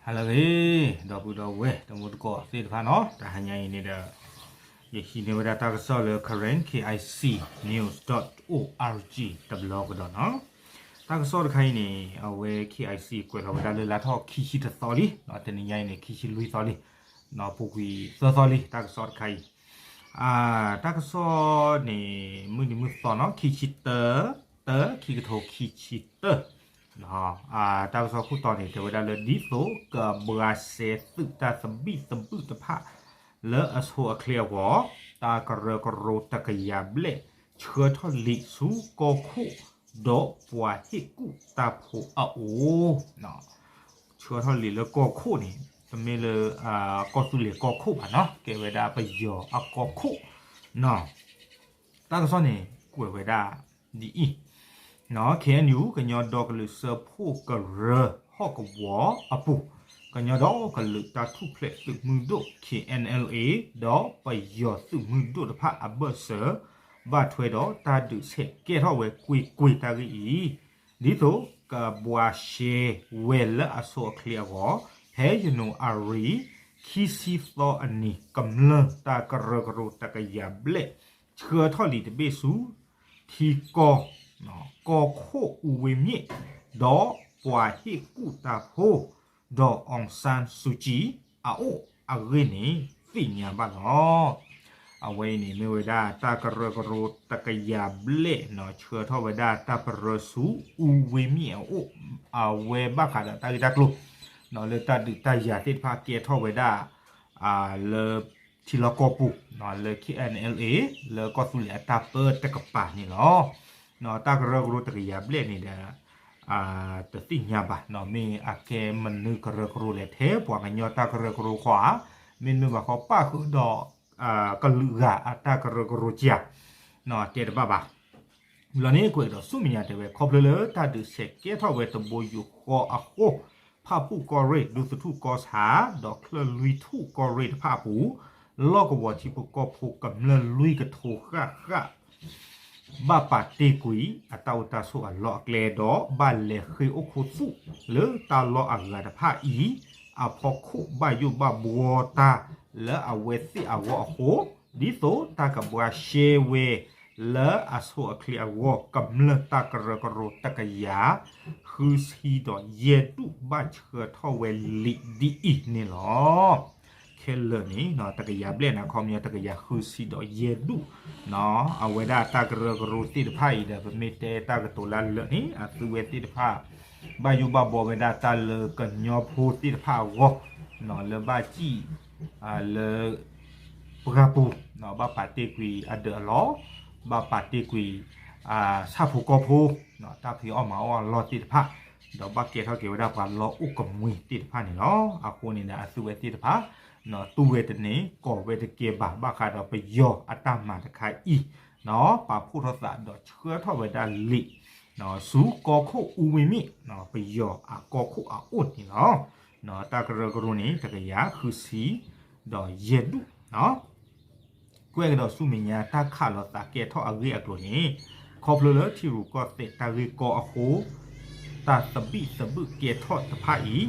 ဟါလၢအဂ့ၤ ဒီပုၢ်ဒီဝဲၢ်တံၤသကိးသ့ၣ်တဖၣ်နီၤ, တဟါညါအံၤန့ၣ်ဒီး ယဟံးန့ၢ်ဝဲဒၣ်တၢ်ကစီၣ်လၢ Karen K I C News dot O R G တဘျီကဒီးနီၤ. တၢ်ကစီၣ်တခါအံၤန့ၣ် အဝဲ K I C ကွဲးလီၤဝဲဒၣ်လၢလါထီၣ်ခံဆံတသီလံ, တနံၤညါအံၤန့ၣ် ခံဆံလွံၢ်သီလံ, ပူၤကွံာ်သၢသီလံ တၢ်ကစီၣ်တခါအံၤ တၢ်ကစီၣ်န့ၣ် မုၢ်နံၤမုၢ်သီနီၤ ခံဆံတၢ, တၢ ခံကထိခံဆံတၢ, တၢ်ကစီၣ်ခိၣ်တီန့ၣ် တဲဝဲဒၣ်လၢ ဒ်သိးကဘှါရှဲသုးတၢ်သဘံၣ်သဘုၣ်တဖၣ် လၢအဆိအချ့အဂီၢ်, တၢ်ကရၢကရိတကယၤဘျဲၣ် ဆှၢထီၣ်လံာ်ဆူကီၢ်ခိၣ် ဒီးပှၤဟ့ၣ်ကူၣ်တၢ်ဖိအအိၣ် ဆှၢထီၣ်လံာ်လၢကီၢ်ခိၣ်န့ၣ် တမ့ၢ်လၢ ကီၢ်သူလ့ၤကီၢ်ခိၣ်ဘၣ်နီၤ, ကဲဝဲဒၣ်ပယီၤအကီၢ်ခိၣ်နီၤ. တၢ်ကစီၣ်န့ၣ် ကွဲးဝဲဒၣ်ဒ်အံၤ, K N U ကညီဒီကလုာ်စၢဖှိၣ်ကရၢဟီၣ်ကဝီၤအပူၤ, ကညီဒီကလုာ်တၢ်ထူၣ်ဖျဲးသုးမုၢ်ဒိၣ် K N L A ဒီးပယီၤသုးမုၢ်ဒိၣ်တဖၣ်အဘၢၣ်စၢၤ ဘၣ်ထွဲဒီးတၢ်ဒုးဆဲးကဲထီၣ်ဝဲကွ့ၢ်ကွ့ၢ်တၢ်ဂ့ၢ်အံၤ, ဒ်သိးကဘှါရှဲဝဲလၢအဆိအချ့အဂီၢ်, ဖဲယနူၤအါရံၤ ခံဆံသီအနံၤ ကမျၢၢ်တၢ်ကရၢကရိတကယၤဘျဲၣ် ဆှၢထီၣ်လံာ်တဘ့ၣ်ဆူ ထံကီၢ် ကီၢ်ခိၣ်အူဝ့မ့ၣ် ဒီးပှၤဟ့ၣ်ကူၣ်တၢ်ဖိ ဒီး အောင်ဆန်းစုကြည် အအိၣ်အဂ့ၢ်န့ၣ် သ့ၣ်ညါဘၣ်လီၤ. အဝဲအံၤန့ၣ် မ့ၢ်ဝဲဒၣ်တၢ်ကရၢကရိတကယၤဘျဲၣ်နီၤ, ဆှၢထီၣ်ဝဲဒၣ်တၢ်ပရၢဆူ အူဝ့မ့ၣ်အအိၣ်, အဝဲဘၣ်ဃးဒီးတၢ်ဂ့ၢ်တၢ်ကျိၤ လၢတၢ်ဒုးတၢ်ယၤသ့ၣ်တဖၣ်ကဲထီၣ်ဝဲဒၣ် လၢထံလီၢ်ကီၢ်ပူၤ လၢ K N L A လၢကီၢ်သူလ့ၤအတၢ်ပၢတကပၤန့ၣ်လီၤ. တၢ်ကရၢကရိတကယၤဘျဲၣ်န့ၣ်ဒီး တသ့ၣ်ညါဘၣ်နီၤ, မ့ၢ်အကဲမနုၤကရၢကရိလဲၣ်, ထဲပှၤကညီတၢ်ကရၢကရိဃီဧါ, မ့တမ့ၢ်ဘၣ်ဃီပၣ်ဃုာ်ဒီး ကလုာ်ဂၤအတၢ်ကရၢကရိဧါ, တဲတဘၣ်ဘၣ်. လီၤန့ၣ် ကွဲးဒီးဆူမဲာ်ညါတဲဝဲ ခီဖျိလၢတၢ်ဒုးဆဲးကဲထီၣ်ဝဲတဘိယူၢ်ဃီအဃိ, ဖၣ်ပူၣ်ကီၢ်ရ့ၣ် ဒူသထူၣ်ကီၢ်ဆၣ် ဒီးချၢၣ်လွံၢ်ထူၣ်ကီၢ်ရ့ၣ်တဖၣ်အပူၤ, လီၢ်ကဝီၤထံဖိကီၢ်ဖိကမျၢၢ်လွံၢ်ကထိဃၣ်ဃၣ် ဘၣ်ပာ်တ့ၢ်ကွံာ်အတၢ်အိၣ်တၢ်ဆိးအလီၢ်အကျဲဒီး ဘၣ်လဲၤဃ့အိၣ်ခူသူၣ်လၢတၢ်လီၢ်အဂၤတဖၣ်အံၤ အဖီခိၣ်ဘၣ်ယိၣ်ဘၣ်ဘှီတၢ်လၢအဝဲသ့ၣ်အဂီၢ်အဃိ, ဒ်သိးတၢ်ကဘှါရှဲဝဲလၢအဆိအချ့အဂီၢ် ကမျၢၢ်တၢ်ကရၢကရိတကယၤ ဃုဆံဒီးယဲၢ်ဒူၣ်ဘၣ်ဆှၢထီၣ်ဝဲလံာ်ဒ်အံၤန့ၣ်လီၤ. ခဲလၢာ်န့ၣ် တကယၤဘျဲၣ်န့ၣ် အခီပညီတကယၤဃုဆံဒီးယဲၢ်ဒူၣ်, အဝဲဒၣ်တၢ်ကရၢကရိသ့ၣ်တဖၣ်အံၤဒီး ပမ့ၢ်တဲတၢ်ကတိၤလၢလၢာ်န့ၣ် အသုဝဲသ့ၣ်တဖၣ် ဘၣ်ယိၣ်ဘၣ်ဘှီဝဲဒၣ်တၢ်လၢကညီဖိသ့ၣ်တဖၣ်အဂီၢ်, လၢဘၣ်စံၣ် လၢ ပှၢ်ပူၤ, ဘၣ်ပာ်တ့ၢ်ကွံာ်အဒၢးအလီၢ်, ဘၣ်ပာ်တ့ၢ်ကွံာ် ဆၣ်ဖိကီၢ်ဖိ, တၢ်ဖံးအီၣ်မၤအီၣ်အလီၢ်သ့ၣ်တဖၣ်, ဒီးဘၣ်ကဲထီၣ်က့ၤဝဲဒၣ်ပှၤလီၢ်အိၣ်ကမှံသ့ၣ်တဖၣ်န့ၣ်လီၤ. အဃိန့ၣ်ဒီး အသုဝဲသ့ၣ်တဖၣ် တူၢ်ဝဲတန့ၢ် ကိးဝဲတကဲဘၣ် ဘၣ်ဃးဒီးပယီၤအတၢ်မၤတခါအံၤ, ပာ်ဖှိၣ်ထီၣ်သးဒီးဆှၢထီၣ်ဝဲဒၣ်လံာ် ဆူကီၢ်ခိၣ်အူဝ့မ့ၣ်, ပယီၤအကီၢ်ခိၣ်အအိၣ်န့ၣ်လီၤ. တၢ်ကရၢကရိန့ၣ် တကယၤဃုဆံဒီးယဲၢ်ဒူၣ် ကွဲးကဒီးဆူမဲာ်ညါတၢ်ခးလီၤသးကဲထီၣ်အဂ့ၢ်အကျိၤန့ၣ်, ခီဖျိလၢထံရူၢ်ကီၢ်သဲးတၢ်ဂ့ၢ်ကီအဃိ, တၢ်သဘံၣ်သဘုၣ်ကဲထီၣ်တဖၣ်အံၤ,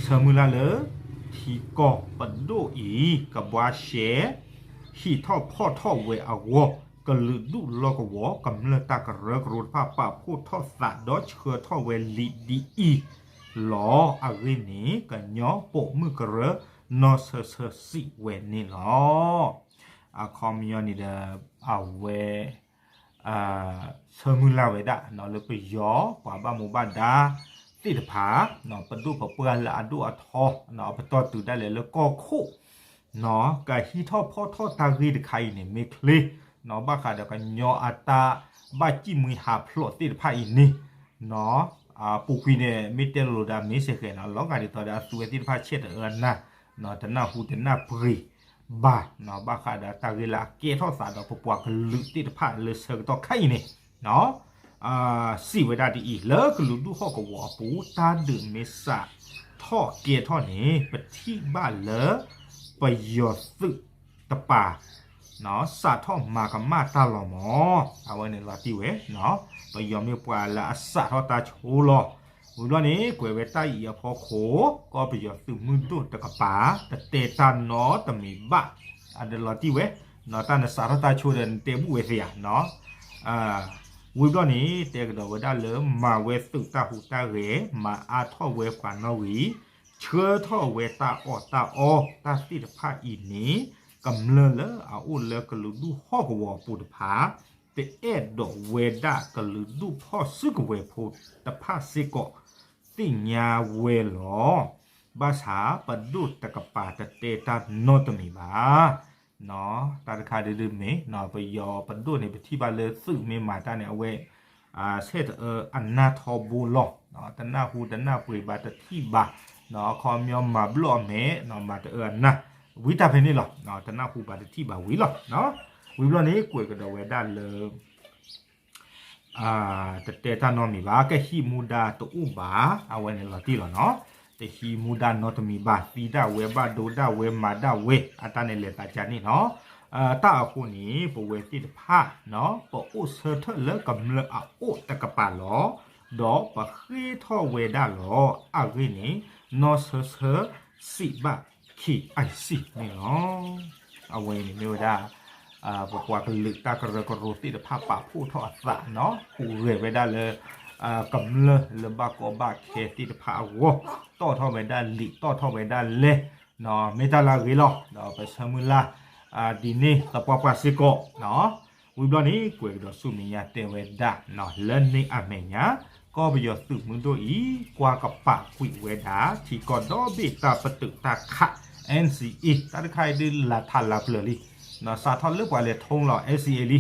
ဆၢမုၢ်လၢ်လၢ ထံကီၢ်ပဒိၣ်အံၤ ကဘှါရှဲ ဟံးထီၣ်ဖီၣ်ထီၣ်ဝဲအဂီၢ်, ကလုာ်ဒူၣ်လီၢ်ကဝီၤ ကမျၢၢ်တၢ်ကရၢကရိတဖၣ် ပာ်ဖှိၣ်ထီၣ်သးဒီးဆှၢထီၣ်ဝဲလံာ်ဒ်အံၤလီၤ. အဂ့ၢ်န့ၣ် ကညီပိာ်မုၣ်ကရၢ နီၢ်ဆၢဆၢစံးဝဲန့ၣ်လီၤ. အခီပညီန့ၣ်ဒီး အဝဲ ဆၢမုၢ်လၢ်ဝဲဒၣ်လၢပယီၤ ပှၤဘၣ်မူဘၣ်ဒါသ့ၣ်တဖၣ် ပဒိၣ်ပပှၢ်လၢအဒိၣ်အထီ ပတီၢ်တုၤဒၣ်လဲာ်လၢကီၢ်ခိၣ် ကဟံးထီၣ်ဖီၣ်ထီၣ်တၢ်ဂ့ၢ်တခါအံၤန့ၣ် မ့ၢ်ချ့ ဘၣ်ဃးဒီးကညီအတၢ်ဘၣ်စံၣ်မှံဟးဖျိးသ့ၣ်တဖၣ်အံၤန့ၣ် ပူၤကွံာ်န့ၣ် မ့ၢ်တဲလိာ်ဒီးမ့ၢ်စ့ၢ်ကီးန့ၣ် လီၤဂာ်ဒ်သိးဒီးအသုဝဲသ့ၣ်တဖၣ်ဆဲးတအၢနၢ် တနၢ်ဟူတနၢ်ပှ့ၤဘၣ် ဘၣ်ဃးဒီးတၢ်ဂ့ၢ်လၢအကဲထီၣ်သးဒီးပပှၤကလုာ်သ့ၣ်တဖၣ်လၢဆၢကတီၢ်ခါအံၤန့ၣ် စံးဝဲဒၣ်ဒ်အံၤ လၢကလုာ်ဒူၣ်ဟီၣ်ကဝီၤအပူၤ တၢ်ဒုးမ့ၢ်စးထီၣ်ကဲထီၣ်န့ၣ် ပထံၣ်ဘၣ်လၢ ပယီၤသုးတပၤ စးထီၣ်မၤကမၣ်တၢ်လီၤမး အဝဲန့ၣ်လီၤတံၢ်ဝဲ ပယီၤမ့ၢ်ပှၤလၢအစးထီၣ်တၢ်ဆိလီၤ ဝံၤဘျီန့ၣ် ကွဲးဝဲတၢ်အံၤအဖီခိၣ် ကီၢ်ပယီၤသုးမုၢ်ဒိၣ်တကပၤ တတဲတၢ်နီတမံၤဘၣ်. အဒလီၤတံၢ်ဝဲ, တၢ်နစးထီၣ်တၢ်ဆိဒီးနတဲဘူၣ်ဝဲသ့ဧါ. ဝံၤဘျီန့ၣ် တဲကဒီးဝဲဒၣ်လၢ မၤဝဲသုးတၢ်ဟူးတၢ်ဂဲၤ, မၤအါထီၣ်ဝဲပှၤနီၣ်ဂံၢ်, ဆှၢထီၣ်ဝဲတၢ်အီၣ်တၢ်အီ, တၢ်သ့ၣ်တဖၣ်အံၤန့ၣ် ကမျၢၢ်လၢအအိၣ်လၢကလုာ်ဒူၣ်ဟီၣ်ကဝီၤအပူၤတဖၣ် တအဲၣ်ဒိးဝဲဒၣ်ကလုာ်ဒူၣ်ဖီၣ်စုကဝဲၤဖိတဖၣ်စ့ၢ်ကီး သ့ၣ်ညါဝဲလီၤ. ဘၣ်ဆၣ်ပဒိၣ်တကပၤတတဲတၢ်နီတမံၤဘၣ်. တၢ်တခါဒုဒုမ့ၢ် ပယီၤပဒိၣ်န့ၣ် ပထံၣ်ဘၣ်လၢသုးမ့ၢ်မၤတၢ်န့ၣ် အဝဲ ဆဲးတအၢအနၢ်ထီဘိလီၤ. တနၢ်ဟူတနၢ်ပှ့ၤဘၣ်တထံၣ်ဘၣ်, အခီပညီမၤဘျီၣ်အမဲာ် မၤတအၢအနၢ် ဝံတၢ်ဖဲန့ၣ်လီၤ. တနၢ်ဟူဘၣ်တထံၣ်ဘၣ်ဝံၤလီၤ. ဝံၤဘျီန့ၣ် ကွဲးကဒီးဝဲဒၣ်လၢ တတဲတၢ်နီတမံၤဘၣ်, ကဟံးမူဒါတအိၣ်ဘၣ်, အဝဲန့ၣ်လီၤတံၢ်လီၤနီၤ. တဟံးမူဒါနီတမံၤဘၣ်, သံဒၣ်ဝဲ ဘၣ်ဒိဒၣ်ဝဲ မၤဒၣ်ဝဲ အတၢ်န့ၣ်လဲၤသးကါန့ၣ်နီၤ. တၢ်အဃိန့ၣ် ပဝဲသ့ၣ်တဖၣ် ပအိၣ်ဆၢထၢၣ်လၢကမျၢၢ်အအိၣ်တကပၤလီၤ. ဒီးပဃ့ၢ်ထီၣ်ဝဲဒၣ်လီၤ. အဂ့ၢ်န့ၣ် နီၢ်ဆၢဆၢစံးဘၣ် KIC န့ၣ်လီၤ. အဝဲအံၤန့ၣ်မ့ၢ်ဝဲဒၣ် ပပှၤကလုာ်တၢ်ကရၢကရိသ့ၣ်တဖၣ်ပာ်ဖှိၣ်ထီၣ်အသးနီၤ, ဟူးဂဲၤဝဲဒၣ်လၢ ကမျၢၢ်လၢဘၣ်ကီဘၣ်ခဲသ့ၣ်တဖၣ်အဂီၢ်, တီၣ်ထီၣ်ဝဲဒၣ်လံာ် တီၣ်ထီၣ်ဝဲဒၣ်လဲၢ်, မ့ၢ်တၢ်လၢအဂ့ၤလီၤ. ဒီးပဆၢမုၢ်လၢ် ဒ်န့ၣ်သပှၢ်ပှၢ်စ့ၢ်ကီး ဝံၤဘျီန့ၣ် ကွဲးကဒီးဆူမဲာ်ညါတဲဝဲဒၣ် လၢန့ၣ်အမဲာ်ညါ ကီၢ်ပယီၤသုးမုၢ်ဒိၣ်အံၤ ကွၢ်ကပာ်ကွံာ်ဝဲဒၣ် ထံကီၢ်ဒီဘ့ၣ်တၢ်ပတုာ်တၢ်ခး NCA တၢ်တခါအံၤဒုးလၢထးလၢပျၢၤလံ, စးထီၣ်လၢပှၤလဲၤထိလီၤ NCA လ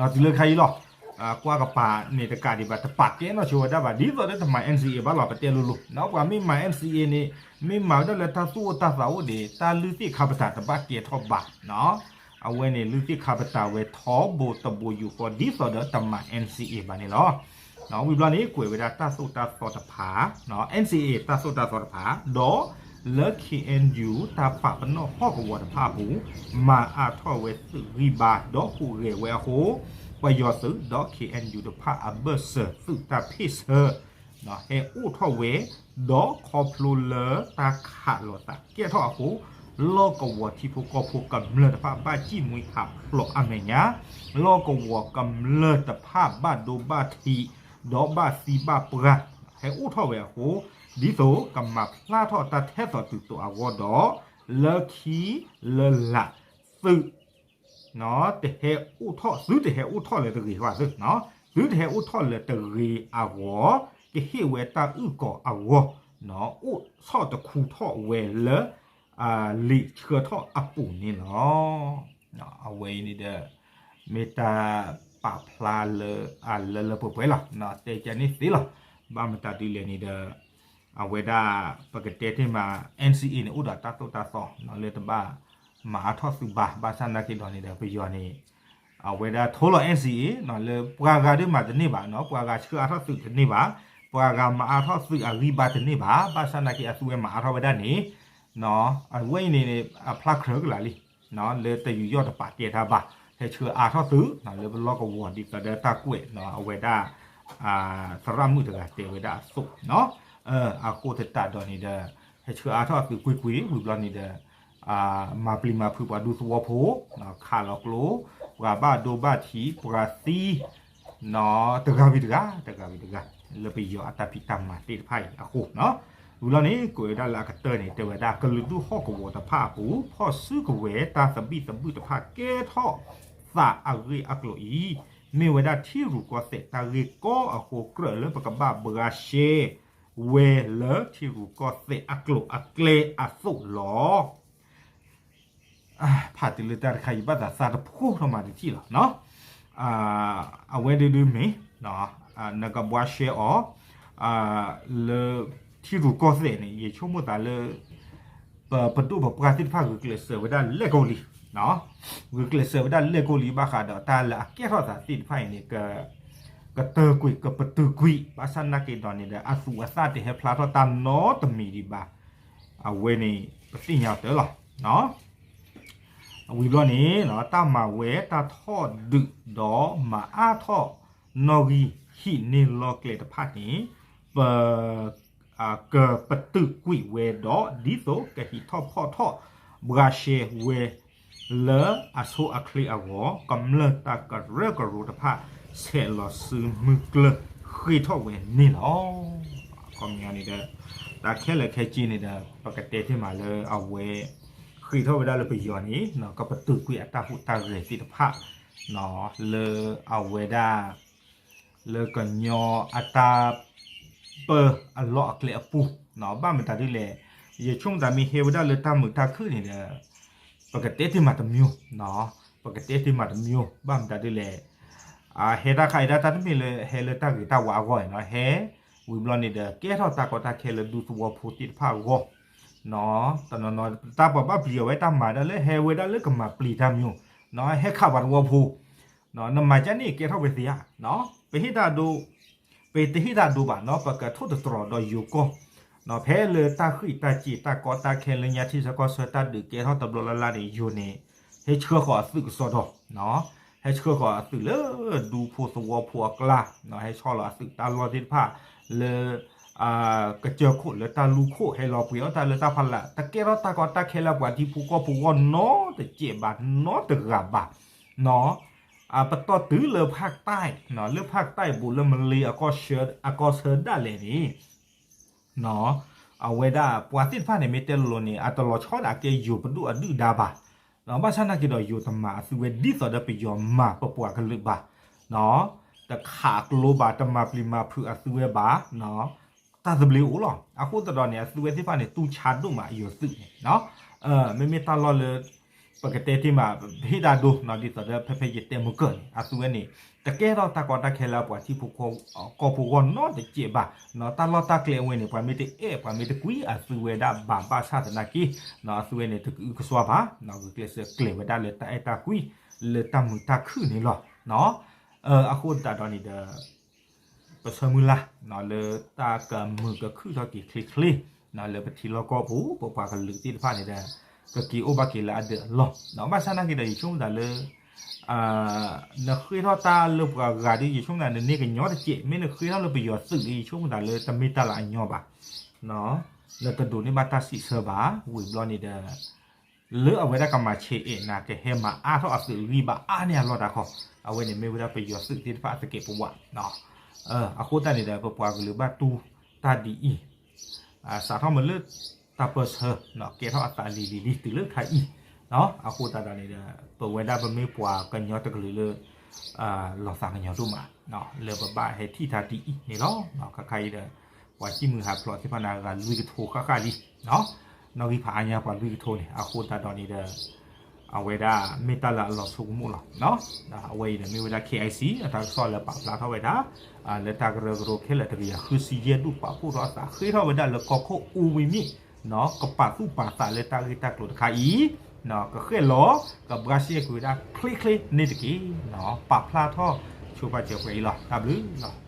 ံ, တုၤလၢခါအံၤလီၤ. ကွၢ်ကပာ်န့ၣ်တကးဒံးဘၣ် တပာ်ကဲနီၢ်ဆိဝဲဒၣ်ဘၣ် ဒ်သိးဒီးတမၤ NCA ဘၣ်လီၤ ပတဲလိၤလိၤ, ပှၤမ့ၢ်မၤ NCA န့ၣ် မ့ၢ်မၤဝဲဒၣ်လၢတၢ်သူၣ်အိၣ်တၢ်သးအိၣ်ဒီး တၢ်လုၢ်သ့ၣ်ခါပတာ်တဘၣ်ကဲထီၣ်ဘၣ် အဝဲန့ၣ်လုၢ်သ့ၣ်ခါပတာ်ဝဲထီဘိတဘိယူၢ်ဃီ ဒ်သိးဒီးတမၤ NCA ဘၣ်န့ၣ်လီၤ. ဝံၤဘျီန့ၣ် ကွဲးဝဲဒၣ်တၢ်သိၣ်တၢ်သီတဖၣ် NCA တၢ်သိၣ်တၢ်သီတဖၣ် ဒီးလၢ KNU တၢ်ပာ်ပနီၣ်ဟီၣ်ကဝီၤတဖၣ်အပူၤ မၤအါထီၣ်ဝဲသုးဂံၢ်ဘါ ဒီးဟူးဂဲၤဝဲအဃိ ပယီၤသုးဒီး KNU တဖၣ်အဘၢၣ်စၢၤသုးတၢ်ဖ့ၣ်ဆၢ ဟဲအိၣ်ထီၣ်ဝဲ, ဒီးခီဖျိလၢတၢ်ခးလိာ်သးကဲထီၣ်အဃိ လီၢ်ကဝီၤထံဖိကီၢ်ဖိကမျၢၢ်တဖၣ်ဘၣ်စံၣ်မှံဟးဖျိးအမဲာ်ညါ, လီၢ်ကဝီၤကမျၢၢ်တဖၣ်ဘၣ်ဒိဘၣ်ထံး ဒီးဘၣ်သံဘၣ်ပှၢ် ဟဲအိၣ်ထီၣ်ဝဲအဃိ ဒ်သိးကမၤဖျါထီၣ်တၢ်ထဲသိးတုၤသိးအဂီၢ်ဒီး လၢခံလၢလာ်သုး တဟဲအိၣ်ထီၣ် သုတဟဲအိၣ်ထီၣ်လၢတဂ့ၤဃီသု, သုတဟဲအိၣ်ထီၣ်လၢတဂ့ၤအဂီၢ် ကဟ့ၣ်ဝဲတၢ်အုၣ်ကီၤအဂီၢ် အိၣ်ဆီၣ်တခူထီၣ်ဝဲလၢ လံာ်ဆှၢထီၣ်အပူၤန့ၣ်လီၤ. အဝဲအံၤန့ၣ်ဒီး မ့ၢ်တၢ်ပာ်ဖျါလၢအလၢလၢပှဲၤပှဲၤလီၤ, တဲကန့ၣ်သ့လီၤ. ဘၣ်မတၤဒ်လဲၣ်န့ၣ်ဒီး အဝဲဒၣ် ပကတဲတ့ၢ်မး NCA န့ၣ် အိၣ်ဒီးတၢ်သိၣ်တၢ်သီ လၢတဘၣ်မၤအါထီၣ်သုးဘၣ်, ဘၣ်ဆၣ်နာ်က့ဒီးန့ၣ်ဒီး ပယီၤန့ၣ် အဝဲဒၣ်ထိလီၤ NCA လၢပှၤဂၤဒုးမၤတန့ၢ်ဘၣ်, ပှၤဂၤဆှၢအါထီၣ်သုးတန့ၢ်ဘၣ်, ပှၤဂၤမၤအါထီၣ်သုးအဂံၢ်ဘါတန့ၢ်ဘၣ်, ဘၣ်ဆၣ်နာ်က့အသုးဝဲမၤအါထီၣ်ဝဲဒၣ်န့ၣ် အဝဲအံၤန့ၣ် အဖျါကြၢးကလာ်လံ လၢတယူးယီၣ်တပာ်ကဲတၢ်ဘၣ်, ဟဲဆှၢအါထီၣ်သုး လၢပလီၢ်ကဝီၤဒ်သိးဒီးတၢ်ကွဲး အဝဲဒၣ် သရၣ်မုၣ်တဂၤတဲဝဲဒၣ်အသိး, အဃိသတးဒီးန့ၣ်ဒီး ဟဲဆှၢအါထီၣ်အသုးကွ့ၢ်ကွ့ၢ် ဝံၤဘျီန့ၣ်ဒီး မၤပျံၤမၤဖုးပှၤဒူသဝီဖိ, ခးလီၤကျိ ပှၤဘၣ်ဒိဘၣ်ထံး ပှၤသံ တဂၤဝံၤတဂၤ တဂၤဝံၤတဂၤ လၢပယီၤအတၢ်ဖံးတၢ်မၤသ့ၣ်တဖၣ်အံၤအဃိ ဝံၤဘျီန့ၣ် ကွဲးဝဲဒၣ်လၢအကတၢၢ်န့ၣ် တဲဝဲဒၣ် ကလုာ်ဒူၣ်ဟီၣ်ကဝီၤတဖၣ်အပူၤ ဖီၣ်စုကဝဲၤတၢ်သဘံၣ်သဘုၣ်တဖၣ်ကဲထီၣ်သးအဂ့ၢ်အကျိၤအံၤ မ့ၢ်ဝဲဒၣ်ထံရူၢ်ကီၢ်သဲးတၢ်ဂ့ၢ်ကီအဃိ ကြၢးလၢပကဘၣ်ဘှါရှဲဝဲလၢထံရူၢ်ကီၢ်သဲးအကျိၤအကျဲအသိးလီၤ. ဖးတုၤလၢတၢ်တခါအံၤ ဘၣ်သးသးတဖှိၣ်ထီၣ်မးတထံၣ်လီၤ. အဝဲဒုဒုမ့ၢ် နကဘှါရှဲအီၤ လၢထံရူၢ်ကီၢ်သဲးန့ၣ် ယဆိကမိၣ်သးလၢ ပပဒိၣ်ပပှၢ်သ့ၣ်တဖၣ်ဂုာ်ကျဲးစၢးဝဲဒၣ်လဲၣ်ကီၢ်လံ, ဂုာ်ကျဲးစၢးဝဲဒၣ်လဲၣ်ကီၢ်လံ ဘၣ်ဃးဒီးတၢ်လၢအကဲထီၣ်သးသ့ၣ်တဖၣ်အံၤန့ၣ် ကတၢၢ်ကွံာ်ကပတုာ်ကွံာ် ဘၣ်ဆၣ်နာ်က့ဒီးန့ၣ်ဒီး အသူးအသၣ်တဟဲဖျါထီၣ်တၢ်နီတမံၤဒံးဘၣ်. အဝဲန့ၣ် ပသ့ၣ်ညါတၢ်လီၤ. ဝံၤဘျီန့ၣ် တၢ်မၤဝဲတၢ်ထီၣ်ဒုးဒီးမၤအါထီၣ်နီၣ်ဂံၢ်ဟံးန့ၢ်လီၢ်ကျဲတဖၣ်န့ၣ် ပ ကပတုာ်ကွံာ်ဝဲဒီး ဒ်သိးကဟံးထီၣ်ဖီၣ်ထီၣ် ဘှါရှဲဝဲ လၢအဆိအချ့အဂီၢ် ကမျၢၢ်တၢ်ကရၢကရိတဖၣ် ဆဲးလီၤစုမုၢ်ကျၢၢ်ဃ့ထီၣ်ဝဲန့ၣ်လီၤ. အခီပညီန့ၣ်ဒီး တၢ်ခဲလၢာ်ခဲဆ့န့ၣ်ဒီး ပကတဲသ့မးလၢအဝဲ ဃ့ထီၣ်ဝဲဒၣ်လၢပယီၤန့ၣ် ကပတုာ်ကွံာ်အတၢ်ဟူးတၢ်ဂဲၤသ့ၣ်တဖၣ် လၢအဝဲဒၣ် လၢကညီအတၢ် ပၢအလီၢ်အကျဲအပူၤ ဘၣ်မတၤဒ်လဲၣ်, ယဆိကမိၣ်သးမ့ၢ်ဟဲဝဲဒၣ်လၢတၢ်မုာ်တၢ်ခုၣ်န့ၣ်ဒီး ပကတဲတ့ၢ်မးတမျိုး, ပကတဲတ့ၢ်မးတမျိုး ဘၣ်မတၤဒ်လဲၣ်, ဟဲတၢ်ခါအံၤဒၣ်တၢ်တမ့ၢ်လၢဟဲလၢတၢ်ဂ့ၤတၢ်ဝါအဂီၢ်နီၤ, ဟဲ ဝံၤဘျီန့ၣ်ဒီး ကဲထီၣ်တၢ်ကီတၢ်ခဲလၢဒူသဝီဖိသ့ၣ်တဖၣ်အဂီၢ် တနီၤနီၤ တၢ်ပှၤဘၣ်ပျံၤအီၤဝဲတၢ်မၤဒၣ်လၢဟဲဝဲဒၣ်လၢကမၤပျံၤတၢ်မံၤ, ဟဲခးပှၤသဝီဖိ နမၤကန့ၣ်ကဲထီၣ်ဝဲသ့ဧါ, ပဟ့ၣ်တၢ်ဒိ ပတဟ့ၣ်တၢ်ဒိဘၣ်နီၤ, ပကထိၣ်သတြီၤဒီးယိၤကီၢ်, ဖဲလၢတၢ်ဃံးတၢ်စ့ၤတၢ်ကီတၢ်ခဲလၢညါထံဆၢကီၢ်ဆၢတၢ်ဒုးကဲထီၣ်တဘျီလၢ်လၢ်န့ၣ် ယိၤန့ၣ် ဟဲဆှၢဃီၤအသုးကစီဒီ, ဟဲဆှၢဃီၤအသုးလၢဒူဖိသဝီဖိအကျါ, ဟဲဆီလီၤအသုးတၢ်လီၢ်သ့ၣ်တဖၣ်လၢ ကစၢၢ်ခိၣ်လၢတၢ်လူၢ်ခိၣ် ဟဲလီၤပှ့ၤအီၣ်တၢ်လၢတၢ်ဖးလၢ်, တကဲထီၣ်တၢ်ကီတၢ်ခဲလၢပှၤထံဖိကီၢ်ဖိဂီၢ်နီတစဲးဘၣ် နီတဂၤဘၣ်, ပတီၢ်တုၤလၢဖၣ်တၢ်, လၢဖၣ်တၢ်ဘူးလၢမလ့ၤ အကီၢ်ဆၢဒၣ်လဲာ်န့ၣ် အဝဲဒၣ်ပှၤသ့ၣ်တဖၣ်န့ၣ် မ့ၢ်တဲလိၤလိၤန့ၣ် အတလီၤဆီဒၣ်ကဲယိၤပဒိၣ်အဒုၣ်ဒါဘၣ်, ဘၣ်ဆၣ်နာ်က့ဒီးယိၤတမၤအသုဝဲဒ်သိးဒီးပယီၤမၤပပှၤကလုာ်ဘၣ်, တခးကျိဘၣ် တမၤပျံၤမၤဖုးအသုဝဲဘၣ်, တၢ်သဘျ့အိၣ်လီၤ. အဃိသတးဒီးန့ၣ် အသုဝဲသ့ၣ်တဖၣ်န့ၣ် တူၢ်ဆါဒိၣ်မးယိၤသုးန့ၣ်, မ့မ့ၢ်တၢ်လီၢ်လၢ ပကတဲတ့ၢ်မး ပဟ့ၣ်တၢ်ဒိ ဒ်သိးဒီးဖဲဖဲယတဲမုၢ်ကၢၢ်န့ၣ် အသုဝဲန့ၣ် တကဲထီၣ်တၢ်ကီတၢ်ခဲလၢပှၤထံဖိ ကီၢ်ဖိဂီၢ်နီတစဲးဘၣ်, တၢ်လီၢ်တၢ်ကျဲအဝဲန့ၣ် ပှၤမ့ၢ်တအဲၣ်ပှၤမ့ၢ်တကွံအသုဝဲဒၣ်ဘၣ် ဘၣ်ဆၣ်သနာ်က့ အသုဝဲန့ၣ် တကအုကစွါဘၣ်, ဂုာ်ကျဲးစၢးကျဲၤဝဲဒၣ်လၢတၢ်အဲၣ်တၢ်ကွံ လၢတၢ်မုာ်တၢ်ခုၣ်န့ၣ်လီၤ. အဃိသတးဒီးန့ၣ်ဒီး ပဆၢမုၢ်လၢ် လၢတၢ်ကမုာ်ကခုၣ်ထီၣ်က့ၤချ့ချ့ လၢပထံလီၢ်ကီၢ်ပူၤ ပပှၤကလုာ်သ့ၣ်တဖၣ်န့ၣ်ဒီး ကက့ၤအိၣ်ဘၣ်က့ၤလၢအဒၢးအလီၢ်, ဘၣ်ဆၣ်နာ်က့ဒီး ယဆိကမိၣ်သးလၢ နဃ့ထီၣ်တၢ်လၢပှၤဂၤဒီး ယဆိကမိၣ်သး နန့ၢ်ကညီတစဲး, မ့ၢ်နဃ့ထီၣ်လၢပယီၤသုးဒီး ယဆိကမိၣ်သးလၢတမ့ၢ်တၢ်လၢအညီဘၣ်, နတဒိးန့ၢ်ဘၣ်တၢ်စံးဆၢဘၣ်, ဝံၤဘျီန့ၣ်ဒီး လၢအဝဲဒၣ်ကမၤဆဲးအဲးနၤ ကဟဲမၤအါထီၣ်အသုးဂံၢ်ဘါအါန့ၢ်အလီၢ်တၢ်ခီ, အဝဲန့ၣ်မ့ၢ်ဝဲဒၣ်ပယီၤသုးသ့ၣ်တဖၣ်အသကဲးပဝး, အဃိသတးန့ၣ်ဒီး ပပှၤကလုာ်ဘၣ်တူၢ်တၢ်ဒ်အံၤ စးထီၣ်မ့ၢ်လၢတၢ်ပၢဆှၢ ကဲထီၣ်အသးလံၤလံၤလံၤတုၤလၢခါအံၤ, အဃိသတးဒီးန့ၣ်ဒီး ပဝဲဒၣ်ပမ့ၢ်ပှၤကညီတကလုာ်လၢ လီၤသးကညီၤဒိၣ်မး လၢပဘၣ်ဟဲထံၣ်တၢ်ဒ်အံၤန့ၣ်လီၤ. ခါခါအံၤဒီး ပှၤစံၣ်မုၢ်ဟးဖျိးသ့ၣ်တဖၣ်န့ၣ် ဂၤလွံၢ်ကထိဃၣ်ဃၣ်လံ, နီၣ်ဂံၢ်ဖးအါညါပှၤလွံၢ်ကထိန့ၣ် အဃိသတးဒီးန့ၣ်ဒီး အဝဲဒၣ်မ့ၢ်တၢ်လၢအလီၤဆိကမိၣ်လီၤ. အဝဲအံၤဒီးမ့ၢ်ဝဲဒၣ် KIC အတၢ်ကစီၣ်လၢပာ်ဖျါထီၣ်ဝဲဒၣ် လၢတၢ်ကရၢကရိခဲလၢာ်တကယၤဃုဆံယဲၢ်ဒူၣ် ပာ်ဖှိၣ်ထီၣ်အသးဃ့ထီၣ်ဝဲဒၣ်လၢကီၢ်ခိၣ်အူဝံမ့ၢ် ကပာ်သူၣ်ပာ်သးလၢတၢ်ဂ့ၢ်တၢ်ကျိၤတခါအံၤ ကဃဲၣ်လီၤ ကဘှါရှဲကွံာ်ဝဲဒၣ်ချ့ချ့န့ၣ်တက့ၢ်. ပာ်ဖျါထီၣ်ဆိပာ်စၢၤပှဲၤအံၤလီၤ. တၢ်ဘျုးလီၤ.